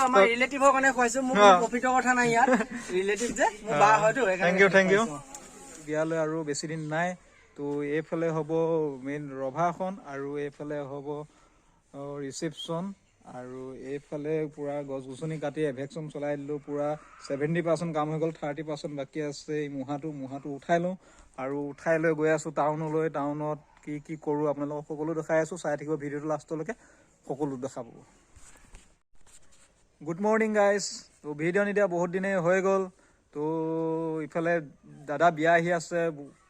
এইটো আমাৰ ৰিলেটিভৰ কাৰণে খুৱাইছো, মোৰ কোনো প্ৰফিটৰ কথা নাই ইয়াত। ৰিলেটিভ যে মোৰ বা হয়তো। Thank U, thank U. বিয়ালৈ আৰু বেছি দিন নাই। তো এইফালে হ'ব মেইন ৰভাখন আৰু এইফালে হ'ব ৰিচিপশ্যন আৰু এইফালে পূৰা গছ গছনি কাটি এভেকশ্যন চলাই দিলোঁ। পূৰা 70% কাম হৈ গ'ল, 30% বাকী আছে। এই মুঢ়াটো উঠাই লওঁ আৰু উঠাই লৈ গৈ আছোঁ টাউনলৈ। টাউনত কি কি কৰোঁ আপোনালোকক সকলো দেখাই আছোঁ, চাই থাকিব ভিডিঅ'টো লাষ্টলৈকে, সকলো দেখা পাব। Good morning guys. তো ভিডিঅ' নিদিয়া বহুত দিনেই হৈ গ'ল। তো ইফালে দাদা বিয়া আহি আছে,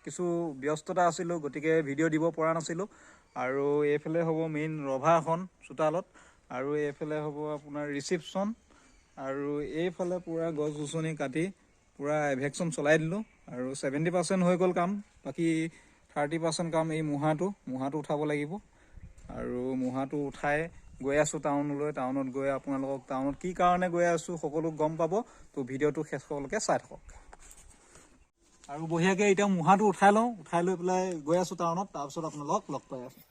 কিছু ব্যস্ততা আছিলোঁ, গতিকে ভিডিঅ' দিব পৰা নাছিলোঁ। আৰু এইফালে হ'ব মেইন ৰভাখন চোতালত আৰু এইফালে হ'ব আপোনাৰ ৰিচিপশ্যন আৰু এইফালে পূৰা গছ গছনি কাটি পূৰা এভেকশ্যন চলাই দিলোঁ আৰু 70% হৈ গ'ল কাম। বাকী 30% কাম এই মুঢ়াটো উঠাব লাগিব আৰু মুঢ়াটো উঠাই গৈ আছোঁ টাউনলৈ। টাউনত গৈ আপোনালোকক টাউনত কি কাৰণে গৈ আছোঁ সকলো গম পাব। তো ভিডিঅ'টো শেষলৈকে চাই থাকক। আৰু বঢ়িয়াকৈ এতিয়া মুঢ়াটো উঠাই লওঁ, উঠাই লৈ পেলাই গৈ আছোঁ টাউনত, তাৰপিছত আপোনালোকক লগ পাই আছোঁ।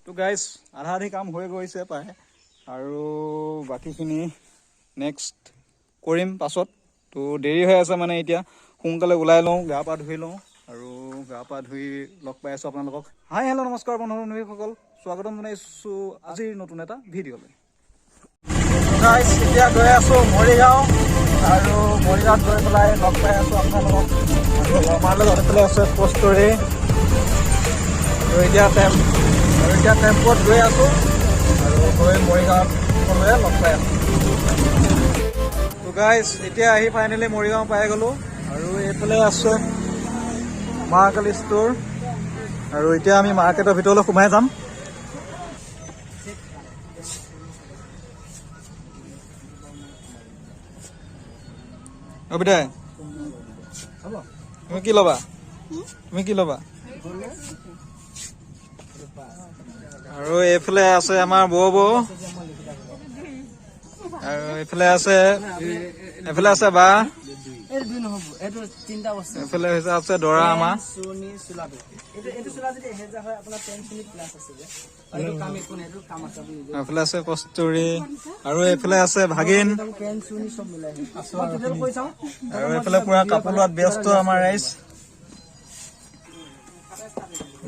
তো গাইজ আধা আধি কাম হৈ গৈছে প্ৰায় আৰু বাকীখিনি নেক্সট কৰিম পাছত। তো দেৰি হৈ আছে, মানে এতিয়া সোনকালে ওলাই লওঁ, গা পা ধুই লওঁ আৰু গা পা ধুই লগ পাই আছোঁ আপোনালোকক। হাই হেল্ল' নমস্কাৰ বন্ধু বান্ধৱীসকল, স্বাগতম জনাইছোঁ আজিৰ নতুন এটা ভিডিঅ'লৈ। গাইজ এতিয়া গৈ আছোঁ মৰিগাঁও আৰু মৰিগাঁৱত গৈ পেলাই লগ পাই আছোঁ আপোনালোকক। আৰু আমাৰ লগত এইফালে আছে কস্তুৰী। আৰু এতিয়া টেম্পত গৈ আছোঁ আৰু গৈ মৰিগাঁৱত সকলোৱে লগ পাই আছোঁ। তো গাইজ এতিয়া আহি ফাইনেলি মৰিগাঁও পাই গ'লোঁ আৰু এইফালে আছে মা কালী ষ্ট'ৰ আৰু এতিয়া আমি মাৰ্কেটৰ ভিতৰলৈ সোমাই যাম। অবিতাই, তুমি কি ল'বা? তুমি কি ল'বা? আৰু এইফালে আছে আমাৰ বৌ বৌ আৰু এইফালে আছে বা, এইফালে হৈছে আছে দৰা আমাৰ। এইফালে আছে কস্তুৰী আৰু এইফালে আছে ভাগিন আৰু এইফালে পুৰা কাপোৰ লোৱাত ব্যস্ত আমাৰ ৰাইজ।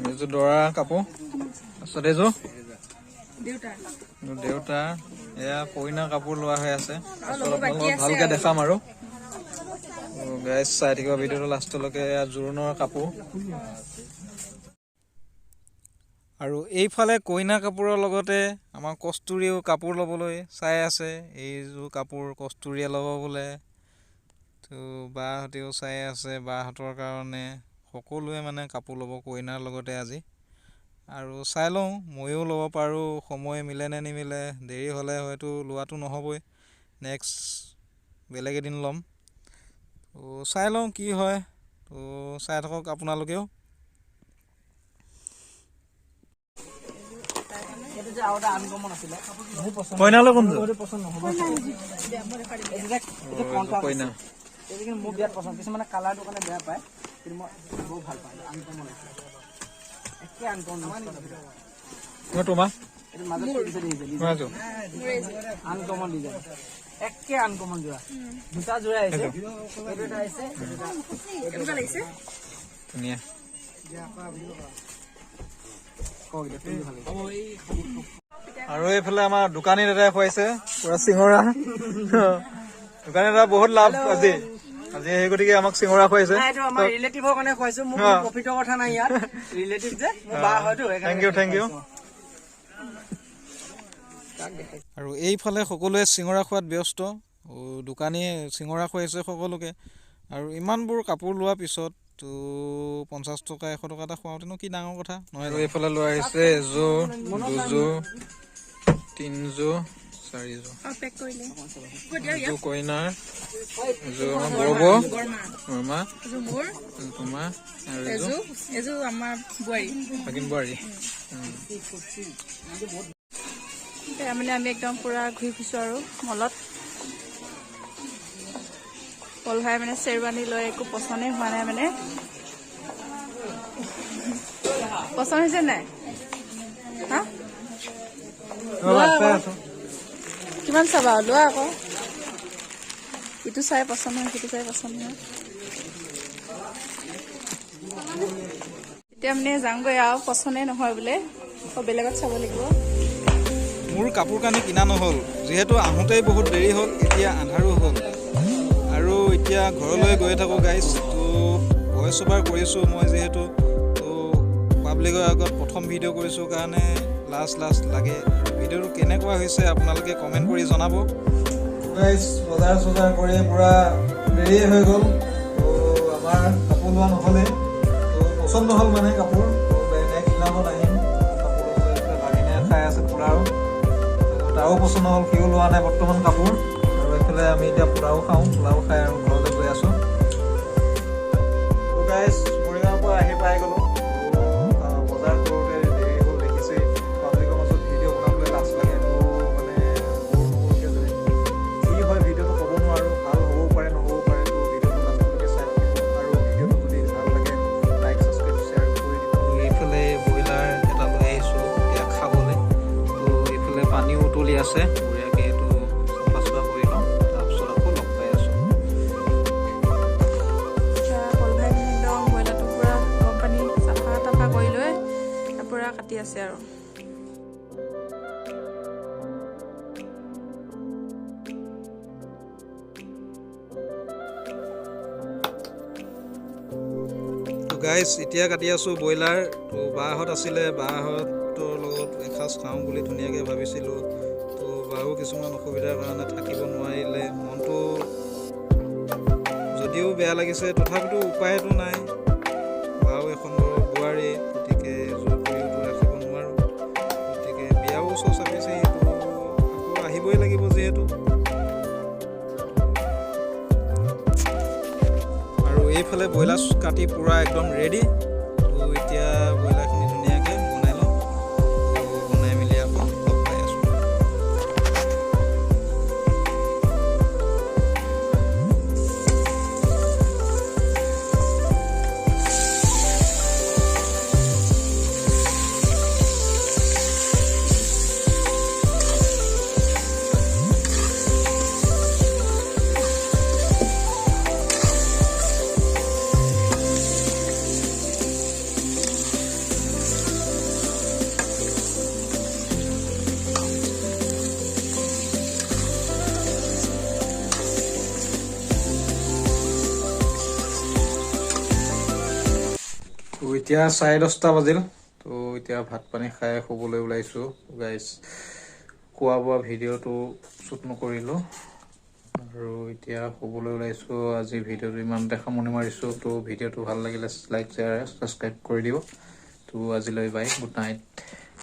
এইযোৰ দৰা কাপোৰ, তাৰপিছত এইযোৰ দেউতা, এয়া কইনা কাপোৰ লোৱা হৈ আছে। আপোনালোকক ভালকে দেখাম আৰু গাইজ চাই থাকিব ভিডিঅ'টো লাষ্টলৈকে। এয়া জোৰোণৰ কাপোৰ আৰু এইফালে কইনা কাপোৰৰ লগতে আমাৰ কস্তুৰীও কাপোৰ ল'বলৈ চাই আছে। এইযোৰ কাপোৰ কস্তুৰীয়ে ল'ব বোলে, তো বাহঁতেও চাই আছে। বাহঁতৰ কাৰণে সকলোৱে মানে কাপোৰ ল'ব কইনাৰ লগতে আজি। আৰু চাই লওঁ ময়ো ল'ব পাৰোঁ, সময় মিলে নে নিমিলে। দেৰি হ'লে হয়তো লোৱাটো নহ'বই, নেক্সট বেলেগ এদিন ল'ম। তো চাই লওঁ কি হয়, তো চাই থাকক আপোনালোকেও। কইনালৈ কোনযোৰ? কইনা মোৰ বিৰাট পচন্দ, কিছুমানে কালাৰটোৰ কাৰণে বেয়া পায়, কিন্তু মই বহুত ভাল পাওঁ। আনকমন আছে, একে আনকমন। তোমাৰ আনকমন ডিজাইন, একে আনকমন যোৰা, দুটা যোৰা আহিছে। এইটো এটা আহিছে, ধুনীয়া। আৰু এইফালে আমাৰ দোকানী দাদাই খুৱাইছে পুৰা চিঙৰা। দোকানী দাদা বহুত লাভ আজি, আজি সেই গতিকে আমাক চিঙৰা খুৱাইছে। আমাৰ ৰিলেটিভৰ কাৰণে খুৱাইছো, মোৰ প্ৰফিটৰ কথা নাই ইয়াত। ৰিলেটিভ যে মোৰ বা হয়তো। Thank U, thank U. আৰু এইফালে সকলোৱে চিঙৰা খোৱাত ব্যস্ত, দোকানীয়ে চিঙৰা খুৱাইছে সকলোকে। আৰু ইমানবোৰ কাপোৰ লোৱাৰ পিছত তো 50 টকা 100 টকা এটা খুৱাওঁতেনো কি ডাঙৰ কথা নহয়। এইফালে লৈ আহিছে এযোৰ, দুযোৰ, তিনযোৰ, চাৰিযোৰ। অ, পেক কৰিলে। এযোৰ কইনাৰ, এযোৰ আমাৰ বৰ বৰমা, এযোৰ মোৰ, এযোৰ তোমাৰ আৰু এযোৰ এযোৰ আমাৰ বোৱাৰী, ভাগিন বোৱাৰী। এতিয়া মানে আমি একদম পুৰা ঘূৰি ফুৰিছোঁ আৰু মলত। পলভাই মানে শ্বেৰৱানী লৈ একো পচন্দে হোৱা নাই, মানে পচন্দ হৈছে নাই? হা, কিমান চাবা, লোৱা আকৌ। ইটো চাই পচন্দ হয়, সিটো চাই পচন্দ হয়। এতিয়া মানে যাওঁগৈ আৰু, পচন্দে নহয় বোলে, আকৌ বেলেগত চাব লাগিব। মোৰ কাপোৰ কানি কিনা নহ'ল, যিহেতু আহোঁতেই বহুত দেৰি হ'ল, এতিয়া আন্ধাৰো হ'ল আৰু এতিয়া ঘৰলৈ গৈ থাকোঁ গাইজ। তো ভইচ অভাৰ কৰিছোঁ মই, যিহেতু তো পাব্লিকৰ আগত প্ৰথম ভিডিঅ' কৰিছোঁ কাৰণে লাজ লাজ লাগে। আৰু ভিডিঅ'টো কেনেকুৱা হৈছে আপোনালোকে কমেণ্ট কৰি জনাব। গাইজ, বজাৰ চজাৰ কৰি পূৰা দেৰিয়ে হৈ গ'ল। তো আমাৰ কাপোৰ লোৱা নহ'লে, তো পচন্দ নহ'ল মানে কাপোৰ। তো নেক্সট দিনাখন আহিম কাপোৰ ল'বলৈ। এইফালে ভাগিনে খাই আছে পোলাও, তাৰো পচন্দ নহ'ল, সিও লোৱা নাই বৰ্তমান কাপোৰ। আৰু এইফালে আমি এতিয়া পোলাও খাওঁ, পোলাও খাই আৰু ঘৰলৈ গৈ আছোঁ। তো গাইজ, মৰিগাঁৱৰ পৰা আহি পাই গ'লোঁ। বজাৰ কৰোঁতে দেৰি হ'ল, দেখিছেই। পাব্লিকৰ মাজত ভিডিঅ' বনাবলৈ লাজ লাগে, তো মানে সৰু সৰুকৈ যায়। কি হয় ভিডিঅ'টো ক'ব নোৱাৰোঁ, ভাল হ'বও পাৰে, নহ'বও পাৰে। তো ভিডিঅ'টো লাষ্টলৈকে চাই থাকিব আৰু ভিডিঅ'টো যদি ভাল লাগে লাইক, ছাবস্ক্ৰাইব, শ্বেয়াৰ কৰি দিব। এইফালে ব্ৰইলাৰ এটা লৈ আহিছোঁ এতিয়া খাবলৈ। তো এইফালে পানীও উতলি আছে, বঢ়িয়াকৈ এইটো চাফা চুফা কৰি লওঁ, তাৰপিছত আকৌ লগ পাই আছোঁ। পলভাই মানে একদম ব্ৰইলাৰটো পূৰা গৰম পানী চাফা তাফা কৰি লৈ পূৰা কাটি আছে আৰু। তো গাইজ, এতিয়া কাটি আছোঁ ব্ৰইলাৰ। তো বাহঁত আছিলে, বাহঁতৰ লগত এসাঁজ খাওঁ বুলি ধুনীয়াকৈ ভাবিছিলোঁ। তো বাও কিছুমান অসুবিধাৰ কাৰণে থাকিব নোৱাৰিলে। মনটো যদিও বেয়া লাগিছে, তথাপিতো উপায়তো নাই। বাও এখন ঘৰৰ বোৱাৰী, গতিকে জোৰ কৰিওতো ৰাখিব নোৱাৰোঁ। গতিকে বিয়াও ওচৰ চাপিছে, সেইটো আকৌ আহিবই লাগিব যিহেতু। আৰু এইফালে ব্ৰইলাৰ কাটি পূৰা একদম ৰেডি। তো এতিয়া ব্ৰইলাৰখিনি ধুনীয়াকৈ বনাই লওঁ। তো বনাই মেলি আকৌ লগ পাই আছোঁ। তো এতিয়া 10:30 বাজিল। তো এতিয়া ভাত পানী খাই শুবলৈ ওলাইছোঁ গাইজ। খোৱা বোৱা ভিডিঅ'টো শ্বুট নকৰিলোঁ আৰু এতিয়া শুবলৈ ওলাইছোঁ। আজি ভিডিঅ'টো ইমানতে সামৰণি মাৰিছোঁ। তো ভিডিঅ'টো ভাল লাগিলে লাইক, শ্বেয়াৰ, ছাবস্ক্ৰাইব কৰি দিব। তো আজিলৈ বাই, গুড নাইট।